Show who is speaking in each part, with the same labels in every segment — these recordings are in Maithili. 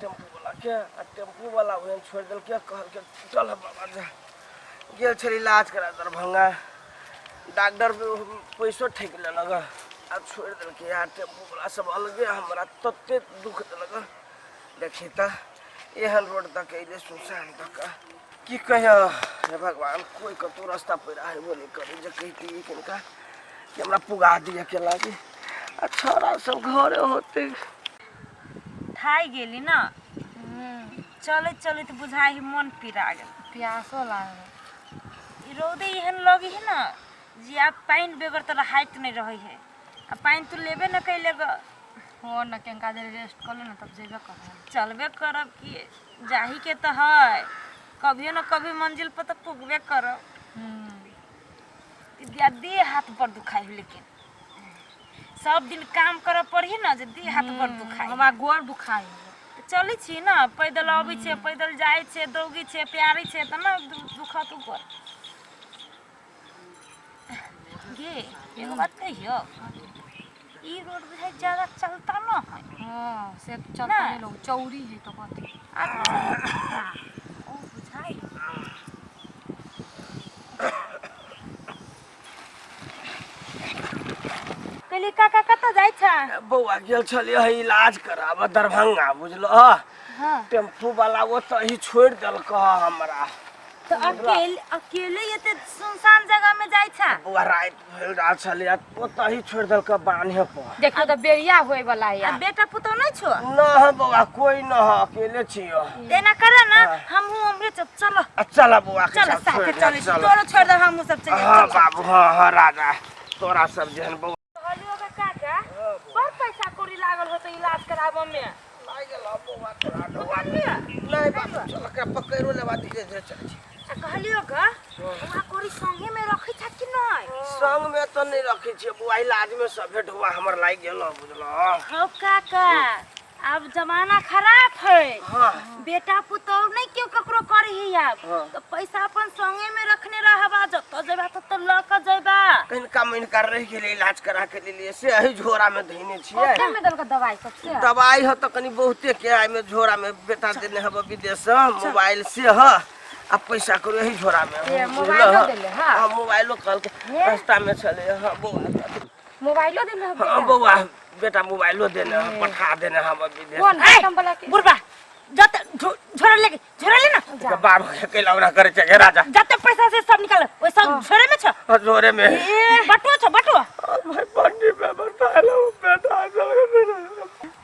Speaker 1: टेम्पू वाला के आ टेम्पू वाला ओहन छोड़ि देलकै कहलकै चल बाबा जा गेल छलै इलाज करा दरभंगा डॉक्टर पैसो ठकि लेलक आ छोड़ि देलकै यार टेम्पू वाला सब अलगे हमरा तते दुख देलक देखी तऽ एहन रोड दऽ के अयलै सुनसान दऽ कऽ की कहियो हे भगवान कोई कतौ रास्ता पैरा हेबो नहि करै जे कहितियै किनका कि हमरा पुगा दिअ केला के आ छौड़ा सब घरे होतै
Speaker 2: थाकि गेली ने चलैत चलैत बुझाइ हइ मन पीरा गेल।
Speaker 3: प्यासो लागल।
Speaker 2: ई रौदे एहन लगै हइ ने जे आब पानि बेगर तऽ रहैत नहि रहै हइ आ पानि तऽ लेबे नहि कैले ग।
Speaker 3: हो न केनका देर रेस्ट कऽ ले न तब जेबे करब।
Speaker 2: चलबे करब कि जाही के तऽ है, कभियो न कभी मंजिल पर तऽ पुगबे करब। देह हाथ बड़ दुखाइ हइ, लेकिन सब दिन काम करऽ पड़ी न जे देह हाथ बड़ दुखाइ।
Speaker 3: हमरा गोर दुखाइ
Speaker 2: है। चलै छी न, पैदल अबै छै, पैदल जाइ छै, दौगै छै, प्यारै छै तऽ न दुखत ऊपर। गे एगो बात कहियो, ई रोड बुझाइ ज्यादा चलता न है।
Speaker 3: हाँ से चलता नहीं लोग, चौरी है तो कथी
Speaker 2: ओ बुझाइ। कहली काका कतऽ जाइ छ?
Speaker 1: बौआ गेल छलियै है इलाज कराबऽ दरभंगा, बुझलो?
Speaker 2: हाँ।
Speaker 1: टेम्पू वाला ओतऽ ही छोड़ि देलक हमरा।
Speaker 2: तऽ अकेले अकेले एते सुनसान जगह में जाइ छ?
Speaker 1: बौआ राति भेल जा छलियै ओतऽ ही छोड़ि देलक बान्हे पर।
Speaker 3: देखियो तऽ बेरिया होए वाला है।
Speaker 2: आ बेटा पुतोह नहीं छो?
Speaker 1: न है बौआ, कोई न है, अकेले छियो।
Speaker 2: एना कर ना, हमहूँ हमरे चल चलो।
Speaker 1: आ चल बौआ के
Speaker 2: चल
Speaker 1: साथ
Speaker 2: साथे
Speaker 1: छोड़ि दे,
Speaker 2: चलै छी।
Speaker 1: चल।
Speaker 2: तोरो छोड़ दे, हमहूँ सब चल।
Speaker 1: हाँ बाबू, हाँ हाँ राजा, तोरा सब जेहन बौआ।
Speaker 2: कहलियो गे काका, बड़ पैसा कौड़ी लागल होतै इलाज कराबऽ में।
Speaker 1: लागि गेल हँ बौआ तोरा डौआ।
Speaker 2: पकड़लियै?
Speaker 1: नहि बाबू, चल एकरा पकड़ियो लेबा, धीरे धीरे चलै छी।
Speaker 2: आ कहलियो ग, बौआ कौड़ी संगे में रखै छ कि नहि?
Speaker 1: संग में तऽ नहि रखै छियै बौआ, इलाज में सभे ढौआ हमर लागि गेल हँ, बुझलह?
Speaker 2: हौ काका, आब जमाना खराब है।
Speaker 1: हाँ।
Speaker 2: बेटा पुतोह नहीं क्यों ककरो करे है आब।
Speaker 1: हाँ।
Speaker 2: तो पैसा अपन संगे में रखने रहबा, जतऽ जेबा ततऽ लऽ कऽ जेबा।
Speaker 1: कनिका मनिका रहि गेलै इलाज करा के लेलियै से एही झोरा में धइने छियै।
Speaker 3: कते में देलक दवाई सबसे?
Speaker 1: दवाई ह तऽ कनि बहुते के एहिमे झोरा में बेटा देने हब विदेश से, मोबाइल से ह आ पैसा करू एही झोरा में।
Speaker 3: ए, मोबाइलो देले ह?
Speaker 1: हाँ, मोबाइलो कहलकै रास्ता में छलै। हाँ बौआ,
Speaker 3: मोबाइलो देले ह?
Speaker 1: हाँ बौआ, बेटा मोबाइलो देने ह, पठा देने हब विदेश।
Speaker 3: कोन आइटम वाला के?
Speaker 2: बुढ़बा जते झोरा लेके, झोरा ले ना।
Speaker 1: के बाबू के कैला ओना करे छै गे राजा।
Speaker 2: जते पैसा से सब निकाल, ओइ सब झोरे में छ।
Speaker 1: हाँ, झोरे में।
Speaker 2: ए बटुआ छ, बटुआ।
Speaker 1: भाई बंडी पे बतालो बेटा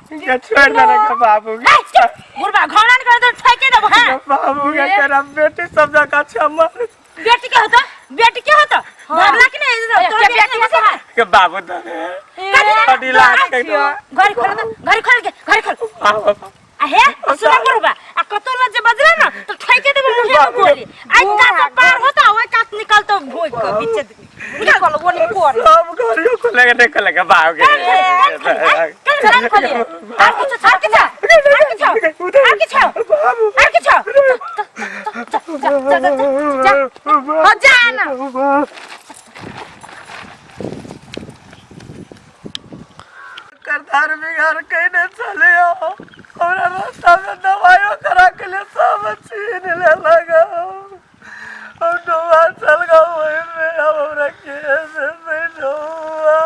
Speaker 1: के छोड़ देने के बाबू के।
Speaker 2: ए, चुप बुढ़बा, घोड़ा निकाल दे, फेंके देबो। हां
Speaker 1: बाबू के तेरा बेटी सब जगह क्षमा।
Speaker 2: बेटी के होता, बेटी के होता भरला कि नहीं?
Speaker 3: ए,
Speaker 2: तोहर
Speaker 3: के
Speaker 2: बेटी
Speaker 3: बेटी
Speaker 2: नहीं होता?
Speaker 1: के बाबू दे बड़ी लाज के
Speaker 2: घर खोल दे, घर खोल के, घर खोल।
Speaker 1: बाबू
Speaker 2: आ हे सुन बुढ़बा, आ कतो लज्जे बजला ना तो ठेके देबो मुहे में गोली। आ कात पार होता ओइ कात निकलतो भोग के बीच
Speaker 3: निकल वो निकल।
Speaker 1: सब घरियो खोले के नहीं खोले के बाबू के।
Speaker 2: चल खोलिए। आर किछु, आर किछु, आर किछु, आर किछु,
Speaker 1: बाबू
Speaker 2: आर किछु। जा जा जा जा, हाँ जा ना।
Speaker 1: करतार बिगाड़ कइने चले आओ, हमरा रास्ता में दवाइयो करा के लिए सब छीन ले लगा। हम डोबा चल गो वही में, अब हमरा के दे डोबा,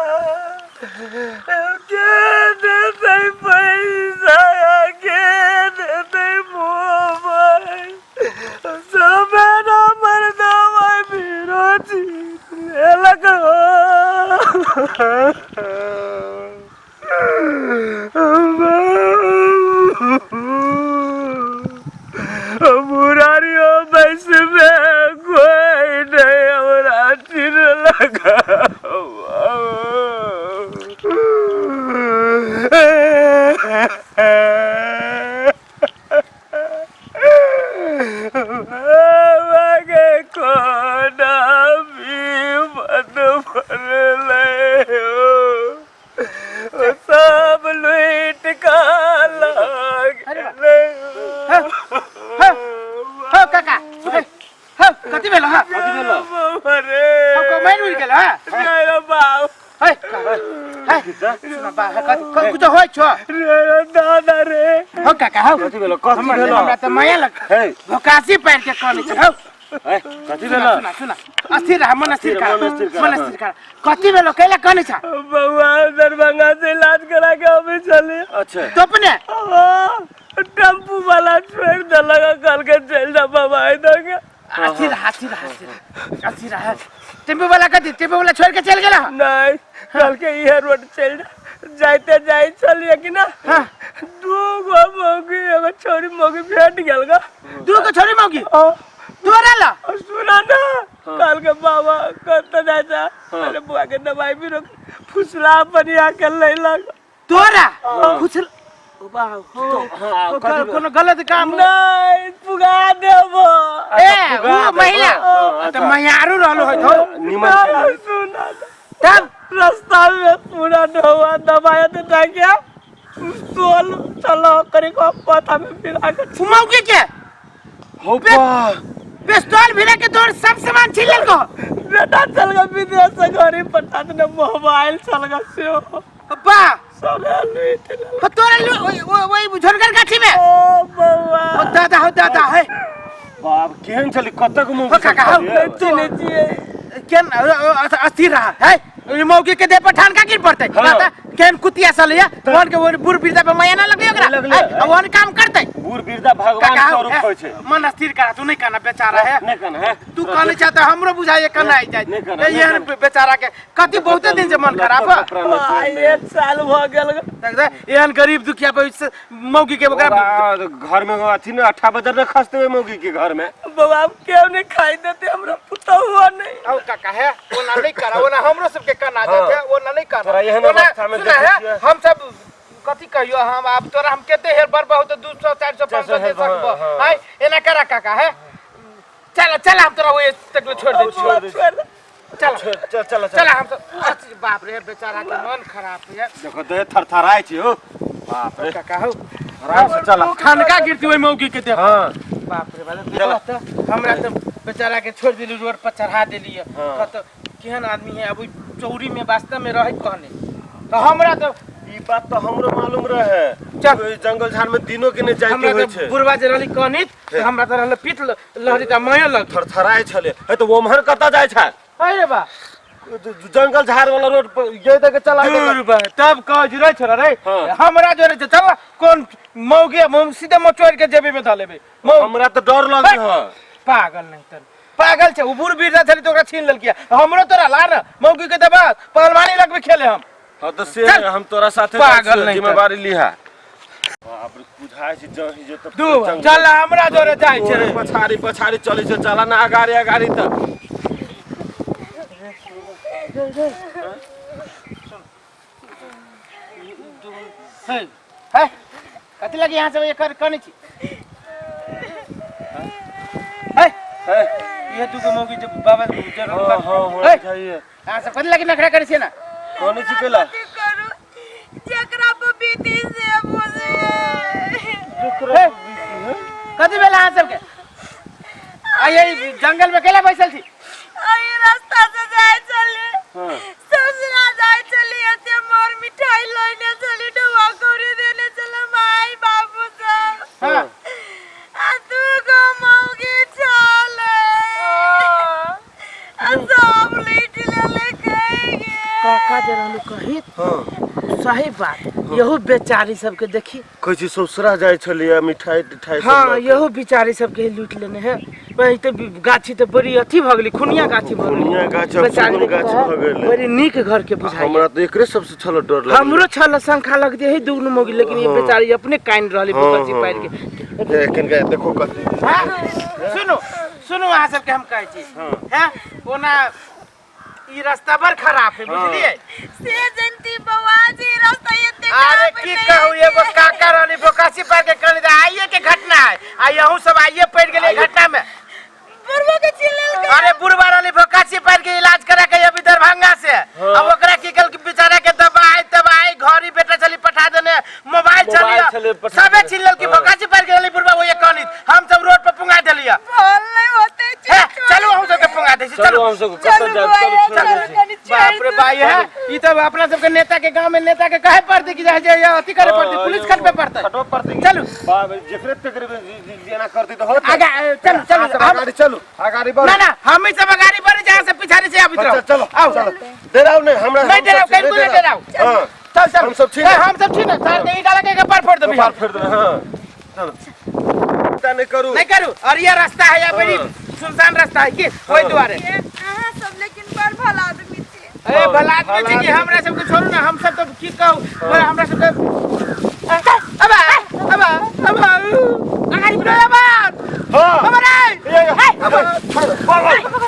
Speaker 1: के दे दे पैसा, के दे दे मोबाइल, सब हमर दवाई बीरो छीन ले लगा। मुरारियो बस में कोई नहीं हमरा चिर लगा। बाबा कोना विपद पड़लै हो, सब लूट का लाग।
Speaker 4: हो काका, हो कथी भेल? हाँ
Speaker 5: कथी भेल?
Speaker 1: अरे
Speaker 4: सबको मारि उड़ि गेल। हाँ
Speaker 1: नहीं बाप।
Speaker 4: हे हे
Speaker 5: देखी त
Speaker 4: सुन बा कथि कुछ होय छो
Speaker 1: रे दादा रे।
Speaker 4: हो काका हो।
Speaker 5: कथी भेलो, कथी
Speaker 4: हमरा
Speaker 5: भेलो?
Speaker 4: हमरा त माया लग
Speaker 5: हे
Speaker 4: भोकासी पार के कहने छै हौ।
Speaker 5: हे, कथी
Speaker 4: सुना
Speaker 5: भेलो?
Speaker 4: सुना सुना, अस्थिर रह, मन अस्थिर कर,
Speaker 5: मन अस्थिर कर,
Speaker 4: मन अस्थिर कर। कथी भेलो, कैला कहने छ?
Speaker 1: बउआ दरभंगा से इलाज करा के अभी चली।
Speaker 5: अच्छा।
Speaker 4: तो अपने
Speaker 1: टेम्पू वाला छोड़ देलक, कहल के चल जा बाबा इधर के।
Speaker 4: अस्थिर रह, अस्थिर रह, अस्थिर रह, अस्थिर रह। टेम्पू वाला कथी, टेम्पू वाला छोड़ के चल गेला?
Speaker 1: नहीं, कहल के इहे रोड चल जा, जाइते जाई चलिए कि ना।
Speaker 4: हाँ।
Speaker 1: दू गो मौगी एगो छोरी मौगी भेट गेल गा।
Speaker 4: दू गो छोरी मौगी?
Speaker 1: हाँ।
Speaker 4: तोरा ला?
Speaker 1: और सुना ना, कल के बाबा कहता जाए जा। अरे बुआ के दवाई भी रोक फुसला बनिया के लैलक।
Speaker 4: तोरा फुसल बा हो?
Speaker 5: हाँ,
Speaker 4: तो
Speaker 5: कथी भेलो?
Speaker 4: कोनो गलत काम
Speaker 1: नहीं, पुगा देबो।
Speaker 4: ए
Speaker 5: पुगा
Speaker 4: उ
Speaker 5: देबो।
Speaker 4: महिला
Speaker 5: हाँ,
Speaker 4: त महियारू रहलो होय तो
Speaker 5: निमन छलै।
Speaker 1: सुना ना।
Speaker 4: तब
Speaker 1: रास्ता में पूरा ढोआ दबाया तो क्या सोल चलो करे को पता में फिर आके
Speaker 4: मौगी के
Speaker 5: हो बा
Speaker 4: पिस्तौल भिड़ा के तोर सब सामान छीन लेलको।
Speaker 1: बेटा चल गया विदेश से, घरे पठा देने मोबाइल चल गया सेहो
Speaker 4: बा
Speaker 1: सब लूट लेलक।
Speaker 4: हो तोरा ओइ ओइ झोनकर गाछी में?
Speaker 1: ओ बउआ।
Speaker 4: हो दादा, हो दादा है।
Speaker 5: बाप, केहन छली, कतक मुंह
Speaker 4: हो काका, हो।
Speaker 1: नहीं चिन्है छियै।
Speaker 4: केन अस्थिर रहा है, ई मौगी के देह पर ठानका गिर पड़तै।
Speaker 5: हाँ।
Speaker 4: त केन कुतिया सलिया वन के वन बुढ़ बिरदा पे माया ना लगले ओकरा?
Speaker 5: लगलै।
Speaker 4: है, आ वन काम करतै।
Speaker 5: बूढ़ बिरदा भगवान
Speaker 4: काका
Speaker 5: स्वरूप
Speaker 4: है,
Speaker 5: होइ छै।
Speaker 4: मन अस्थिर करा, तू नहीं कहना बेचारा है।
Speaker 5: नहि कहना है।
Speaker 4: तू कहने चाहता हमरो बुझाइए कना आई जाए।
Speaker 5: नहीं कहना,
Speaker 4: ए,
Speaker 5: नहीं
Speaker 4: एहन
Speaker 5: कहना।
Speaker 4: बेचारा के कति बहुते दिन से मन खराब है।
Speaker 5: कपड़ा नहि
Speaker 1: आइ
Speaker 5: पहिरने।
Speaker 1: एक साल भऽ गेल।
Speaker 4: देख दे, एहन गरीब दुखिया पे से मौगी के ओकरा
Speaker 5: ओकरा घर में अथी ने अट्ठा बजर ने खसते ओहि मौगी के घर में।
Speaker 1: बउआ केओ नहीं खाई देते हमरा पुतहुआ नहीं।
Speaker 4: औ काका है, वो ना नहीं करा, वो ना हमरो सबके कना
Speaker 5: हाँ।
Speaker 4: जाते, वो ना नहीं करा।
Speaker 5: तोरा एहन
Speaker 4: वो ना-
Speaker 5: अवस्था में
Speaker 4: सुना
Speaker 5: देखै
Speaker 4: है,
Speaker 5: छियै।
Speaker 4: हम सब कथी कहियो, हम आब तोरा हम केते हेर बर बहुत 200 400 500 दे
Speaker 5: हेर बर,
Speaker 4: सकबो।
Speaker 5: हाँ।
Speaker 4: हाय एना करा काका है, चल चल, हम तोरा ओए तक ले छोड़ दे।
Speaker 1: बउआ छोड़ दे।
Speaker 4: चल
Speaker 5: चल चल
Speaker 4: चल, हम सब अच्छी, बाप रे बेचारा के मन खराब है।
Speaker 5: देखो देह थरथराइ छै हो, बाप रे।
Speaker 4: काका हो।
Speaker 5: आराम से चल।
Speaker 4: ठनका गिरती ओइ मौगी के देह।
Speaker 5: हाँ।
Speaker 4: बाप रे बाप, देखो त हमरा त बेचारा के छोड़ देली, रोड पर चढ़ा देली।
Speaker 5: हाँ।
Speaker 4: कत केहन आदमी है, अब ओइ चौरी में वास्तव में रहे कहने तो हमरा तो
Speaker 5: ई बात तो हमरो मालूम रहे।
Speaker 4: चल।
Speaker 5: ओहि जंगल झाड़ में दिनो के नहि जाय के
Speaker 4: हमरा
Speaker 5: होइ
Speaker 4: त
Speaker 5: छै।
Speaker 4: बुढ़वा जे रहली कहनी त हमरा त रहल पीत लहरी त माया लग
Speaker 5: थरथराइ छलै हे, तऽ ओम्हर कतऽ जाइ छै?
Speaker 4: अरे बा
Speaker 5: जंगल झाड़ वाला रोड पर ये दे के चला दे।
Speaker 4: दूर बा तब कह जुरै छोरा रे।
Speaker 5: हाँ।
Speaker 4: हमरा जोरे छै, चल कोन मौगी मौगी सीधे मचोड़ के जेबी में धऽ लेबे
Speaker 5: हमरा तऽ डर लगै है।
Speaker 4: पागल नहीं तर पागल छै उ बुढ़ बिरदा छली त ओकरा छीन लेलकिया, हमरो तोरा ला न मौगी के देबा पहलवानी लगबे खेले हम।
Speaker 5: हाँ तऽ से
Speaker 4: चल।
Speaker 5: हम तोरा साथे
Speaker 4: पागल
Speaker 5: जाइ छियौ,
Speaker 4: नहीं तर।
Speaker 5: जिम्मेवारी लिहा। बाप रे, बुझाइ छै जही जे तऽ
Speaker 4: दू चल हमरा जोरे जाइ छै रे।
Speaker 5: पछाड़ी पछाड़ी चलै छै, चला ना अगाड़ी अगाड़ी तऽ।
Speaker 4: हे हे, कथी लगी यहाँ सब एकर कने छी? हे
Speaker 5: हे।
Speaker 4: ये दुगो मौगी जे बाबा जरूर
Speaker 5: हाँ हाँ
Speaker 4: हे,
Speaker 5: हाँ बुझाइए।
Speaker 4: अहाँ सब कथी लगी नखरा करै छियै ना?
Speaker 5: कोने छी केला?
Speaker 2: कथी करू, जेकरा पर बीती से बुझे।
Speaker 4: हे, कथी भेल अहाँ सबके? आ ये जंगल में केला बैसल छी?
Speaker 2: एहि रास्ता से जाय छली।
Speaker 5: हाँ।
Speaker 2: ससुरा जाय छली, एते मोर मिठाई लैने छली, डुआ कौड़ी देने छले माय बाबू सब।
Speaker 4: हाँ।
Speaker 2: आ दू गो मौगी छलै आ सब लूटि लेलकै गे।
Speaker 4: काका जे रहलू कही
Speaker 5: हाँ।
Speaker 4: सही बात, यहू बेचारी सबके देखी।
Speaker 5: कहै छी ससुरा जाइ छलियै मिठाई तिठाई सब
Speaker 4: हाँ
Speaker 5: लऽ के।
Speaker 4: यहू बेचारी सबके लूट लेने है। वही तो गाछी तो बड़ी अथी भऽ गेली, खुनिया गाछी भऽ गेली।
Speaker 5: खुनिया गाछ आब
Speaker 4: बेचारी
Speaker 5: सुगन गाछ
Speaker 4: देखो,
Speaker 5: भऽ गेलै।
Speaker 4: बड़ी नीक घर के बुझाइ।
Speaker 5: हमरा तऽ एकरे सबसे छल डर लागल।
Speaker 4: हमरो छल शंखा लग जे है दुनू मौगी, लेकिन ये
Speaker 5: हाँ।
Speaker 4: बेचारी अपने कान रहली
Speaker 5: हाँ,
Speaker 4: बुकची
Speaker 5: हाँ,
Speaker 4: पारि के।
Speaker 5: ए, कनिका देखो कथी।
Speaker 4: हाँ, सुनू सुनू, अहाँ सबके हम कहै छी हैं, ओना ई रास्ता बड़ खराब है, बुझलियै?
Speaker 2: से जनती बौआ जी रास्ता एते
Speaker 4: अरे
Speaker 2: खराब
Speaker 4: की
Speaker 2: नहि
Speaker 4: कहू, एगो
Speaker 2: छै।
Speaker 4: काका रहली बोकासी पार के कहली तऽ आइए के घटना है, आ यहूँ सब आइए पड़ि गेलै घटना में।
Speaker 2: बुढ़बो के छीन लेलकै।
Speaker 4: अरे बुढ़वा रहली बोकासी पार के इलाज करा के अभी दरभंगा से। अब ओकरा की कल बेचारा के दवाई तवाई घरी बेटा चली पठा देने, मोबाइल
Speaker 5: मोबाइल
Speaker 4: चली
Speaker 5: छलै पठा
Speaker 4: सबे
Speaker 5: देने।
Speaker 4: छीन लेलकी।
Speaker 5: हाँ।
Speaker 4: बोकासी पार के रहली बुढ़वा वही कहली हम सब रोड पर पुंगा देलियै।
Speaker 2: भल नहि होतै।
Speaker 4: हे, चलू हम सबके पुंगा दै छी।
Speaker 5: चलू
Speaker 4: चलू
Speaker 5: हम सब कतऽ
Speaker 2: चलू
Speaker 5: जायब?
Speaker 2: बौआ,
Speaker 5: चलू छोड़ि
Speaker 2: चलू
Speaker 5: दै छी।
Speaker 2: कनि
Speaker 4: बाप रे
Speaker 2: छोड़ि
Speaker 4: बाई है। ई तब अपना सबके नेता के गांव में नेता के कहे पड़ते कि जे जे अथी करे पड़ते, पुलिस खटबे पड़ते।
Speaker 5: खटबे पड़ते।
Speaker 4: चलू।
Speaker 5: बाप रे, जेकरे तेकरे में जेना करती तो होत।
Speaker 4: आगा चलू चलू।
Speaker 5: अहाँ सब अगाडि चलू, अगाडि बढ़ू।
Speaker 4: ना ना, हम ही सब अगाड़ी बढ़े जहाँ से पिछाड़ी से आबित
Speaker 5: अच्छा,
Speaker 4: रहो।
Speaker 5: चलो।
Speaker 4: आओ।
Speaker 5: चलो, डराउ नहीं हमरा।
Speaker 4: नहीं
Speaker 5: हम
Speaker 4: डराउ,
Speaker 5: सब छी,
Speaker 4: कहीं नहीं डराउ।
Speaker 5: हाँ।
Speaker 4: चल चल।
Speaker 5: हम सब ठीक
Speaker 4: ए,
Speaker 5: है।
Speaker 4: हम सब ठीक है सर, नहीं डाला के पार फोड़ देबे।
Speaker 5: पार फेर देबै। हाँ, चलो, चिंता नहीं करू।
Speaker 4: नहीं करू। और ये रास्ता है या बड़ी सुनसान रास्ता है कि ओहि दुआरे।
Speaker 3: अहाँ सब लेकिन बड़ भला आदमी छी।
Speaker 4: ए भला आदमी
Speaker 5: भला
Speaker 4: छी कि
Speaker 5: आदमी।
Speaker 4: हमरा सबके छोड़ू ना, हम सब तो की कहू, पर हमरा सबके अब अब अब
Speaker 2: अगाडि बढ़।
Speaker 4: अब
Speaker 5: हाँ।
Speaker 4: अब रे।
Speaker 5: ये, ये, अब,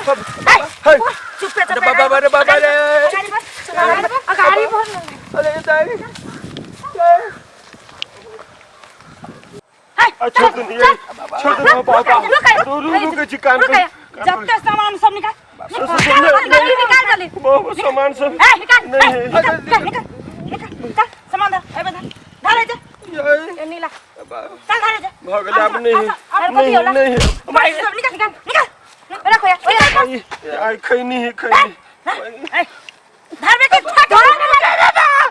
Speaker 5: सब, हे,
Speaker 2: चुप पे
Speaker 4: अरे बाबा रे, बाबा रे।
Speaker 2: अगाडि बढ़, अगाडि बढ़, अगाडि बढ़।
Speaker 4: अरे दाई।
Speaker 5: आ, छोड़ दे, ये, छोड़ दे, बाबा, बाबा।
Speaker 2: रुक आया।
Speaker 5: रुक, रुक, रुक, छी, कान
Speaker 2: रुक
Speaker 5: पे-
Speaker 2: आया।
Speaker 5: कान
Speaker 2: जब
Speaker 5: पे-
Speaker 2: तक सामान सब निकाल।
Speaker 5: सब-
Speaker 2: निकाल,
Speaker 5: सब-
Speaker 2: निकाल, निकाल जल्दी।
Speaker 5: बाबा, सामान सब
Speaker 2: ए, निकाल, ए,
Speaker 5: नहीं है।
Speaker 2: निकाल, निकाल, निकाल, निकाल, चल, सामान धर, ए, बंधन, धर जा। ए, नीला। चल, धर जा।
Speaker 5: भऽ गेलै, आब नहीं,
Speaker 2: और कथी
Speaker 5: नहीं,
Speaker 2: होला?
Speaker 5: नहीं।
Speaker 2: सब निकाल, निकाल, निकाल। रखो यार, ओए, रखो।
Speaker 5: आई, आई, खैनी है, खैनी।
Speaker 2: ए, धर बे के ठक, धर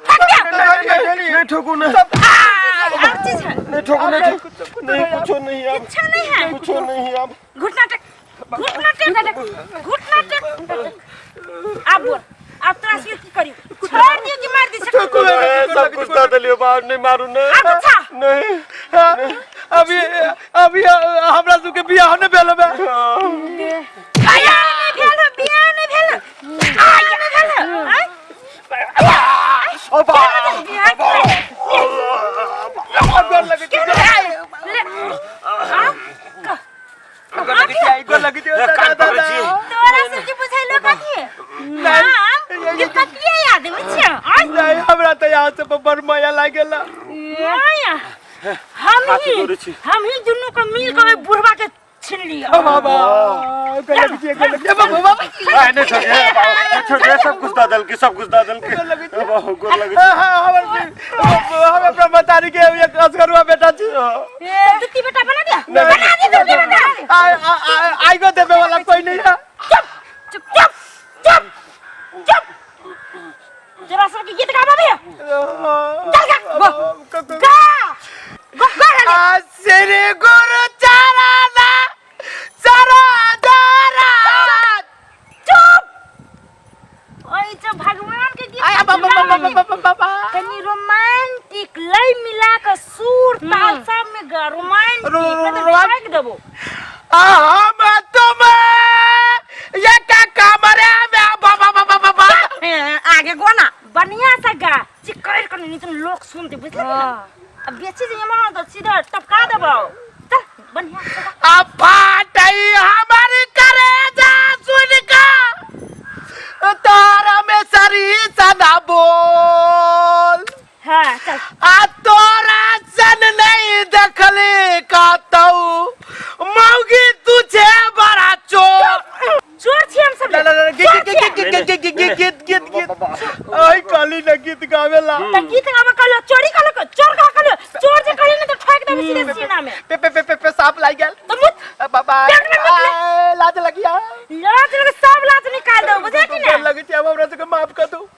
Speaker 2: ठक दिया।
Speaker 5: नहीं, नहीं ठोकू ना।
Speaker 2: और चीज है?
Speaker 5: नहीं ठोकू, नहीं ठोकू, नहीं, कुछो नहीं अब।
Speaker 2: अच्छा नहीं है।
Speaker 5: कुछो नहीं अब।
Speaker 2: घुटना टेक, घुटना टेक, घुटना टेक। आब बोल, आब तोरा से की करी? छोड़ दियो कि मार दी?
Speaker 5: ए, सब कुछ दऽ देलियौ, बाप, नहीं मारू ना।
Speaker 2: आब अच्छा।
Speaker 5: नहीं।
Speaker 4: अभी अभी हमरा सबके बियाह ने भेल बे।
Speaker 2: बियाह नहीं भेल, बियाह नहीं भेल, आया नहीं भेल। आय?
Speaker 5: ओ बाप।
Speaker 2: बियाह के
Speaker 4: गोर लगे छी।
Speaker 2: ले आ
Speaker 4: गोर लगे छी, गोर लगे छी।
Speaker 5: ए, कान पकड़ै छी।
Speaker 2: तोरा से की बुझैलो कथी? हम ये कथी आदमी छियै? आय?
Speaker 4: नहीं, हमरा तऽ यहाँ से बड़ माया लागेला।
Speaker 2: माया हम
Speaker 5: हाथ
Speaker 2: ही
Speaker 5: जोड़ै छी।
Speaker 2: हम ही दुनू के मिल के ओहि बुढ़वा के छीन लियो।
Speaker 4: बाबा, गोर लगे छी, गोर लगे छी, बाबा बाबा।
Speaker 5: आ, नहीं छोड़, ए, बाबा, छोड़, ए, सब कुछ दऽ देलकै, सब कुछ दऽ देलकै। ए, बाबा, गोर लगै छी।
Speaker 4: हाँ, हमर हम अपना मतारी के एक असगरुआ बेटा छी।
Speaker 2: दुत्ती बेटा बना दिया, बना दे दुत्ती बेटा।
Speaker 4: आई गो देवे वाला कोई नहीं है।
Speaker 2: चुप चुप चुप चुप चुप। तोरा सब के गीत गाबा भैया? चल गा, गो गा गो गा गा।
Speaker 4: आ श्री गुरु चरणा सरोजरा।
Speaker 2: चुप। ओइ जो भगवान के गीत
Speaker 4: आय बाबा बाबा बाबा बाबा।
Speaker 2: कनी रोमांटिक लय मिला के सुर ताल सब में गा, रोमांटिक मतलब ठोक देबो।
Speaker 4: आ हम तुम ये का कमरे में बाबा बाबा बाबा।
Speaker 2: आगे गो ना, बढ़िया से गा, चिकर कर, नहीं तो लोग सुनते, बुझले ना? अब बेची जे मन तो सीधा टपका देबो। चल, बढ़िया से गा।
Speaker 4: आ फाटई हमारी करेजा सुन का तारा में सरी सदा बोल।
Speaker 2: हाँ, चल।
Speaker 4: आ तोरा सन नहीं देखले कतौ मौगी, तुझे बड़ा चोर।
Speaker 2: चोर छी हम सब?
Speaker 4: ला ला ला, गीत गीत गीत गीत गीत गीत गीत गीत गीत। ओइ कहली ना गीत गावेला।
Speaker 2: त गीत गावे कहलो, चोरी कहलो, चोर कह कहलो। चोर जे कहली ना तो ठोक देबे सीधे सीना में।
Speaker 4: पे पे पे पे पे सांप लाग गेल।
Speaker 2: तो मुत
Speaker 4: बाबा।
Speaker 2: पेट में मुत ले।
Speaker 4: आ, लाज लगिया।
Speaker 2: लाज लगे, सब लाज निकाल दो, बुझे कि ना?
Speaker 4: लगे छी, अब हमरा सबके माफ कर दू।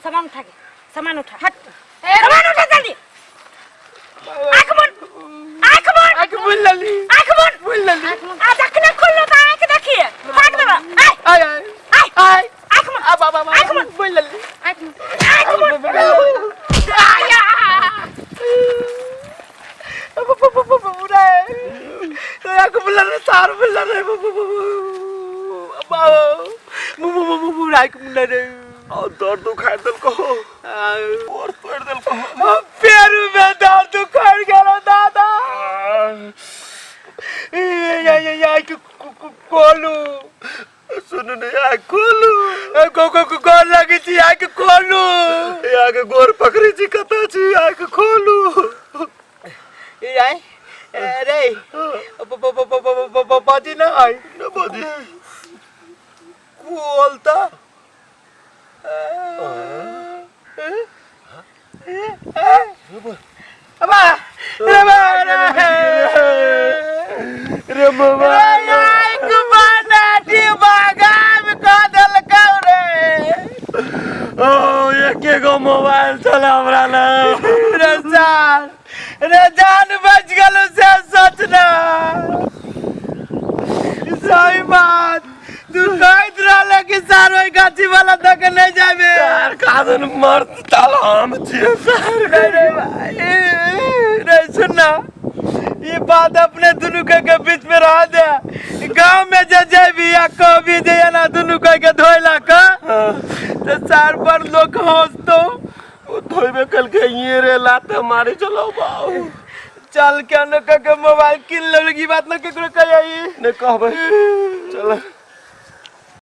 Speaker 2: सामान उठा के, सामान उठा, हट, सामान उठा जल्दी। आँख बंद, आँख बंद।
Speaker 4: आंख बुल लली।
Speaker 2: आँख बंद।
Speaker 4: बुल लली।
Speaker 2: आ जखने खुललो त आँख देखिए फाक देबा। आय।
Speaker 4: आय आय।
Speaker 2: आय।
Speaker 4: आय।
Speaker 2: आँख बंद।
Speaker 4: आ बाबा।
Speaker 2: आँख बंद।
Speaker 4: बुल लली।
Speaker 2: आँख बंद।
Speaker 4: आया आंख बुल रे, सार बुल रे, बाबा आंख बुल रे।
Speaker 5: और दर्द उखाड़ देलको, और तोड़ देलको।
Speaker 4: पैर में दर्द उखाड़ गेलो दादा। या या या खोलू।
Speaker 5: सुनू ने, आँख खोलू।
Speaker 4: गो गो गोर लगे छी, आँख खोलू।
Speaker 5: आके गोर पकड़ै छी, कतऽ छी? आँख खोलू।
Speaker 4: ए आय रे, बाजी ना आय।
Speaker 5: न बाजी।
Speaker 4: खोलता। अबा रे बा रे।
Speaker 5: रे बाबा।
Speaker 4: बाना डिबागाम कऽ देलकौ रे।
Speaker 5: ओ एक
Speaker 1: कहा मर्द ताल हम छियै सर।
Speaker 6: नहीं नहीं भाई, नहीं सुनना, ये बात अपने दुनू के बीच में रह दे। गांव में जे जेबी या कभी जे ना दुनू के धोइला का तो चार पर लोग हंसतो।
Speaker 1: ओ धोइबे कल के ये रे लात मारे चलो बाऊ।
Speaker 6: चल के हम लोग के मोबाइल किन लेलक, ई बात न केकरो कहियै।
Speaker 1: नहीं कहबै, चल।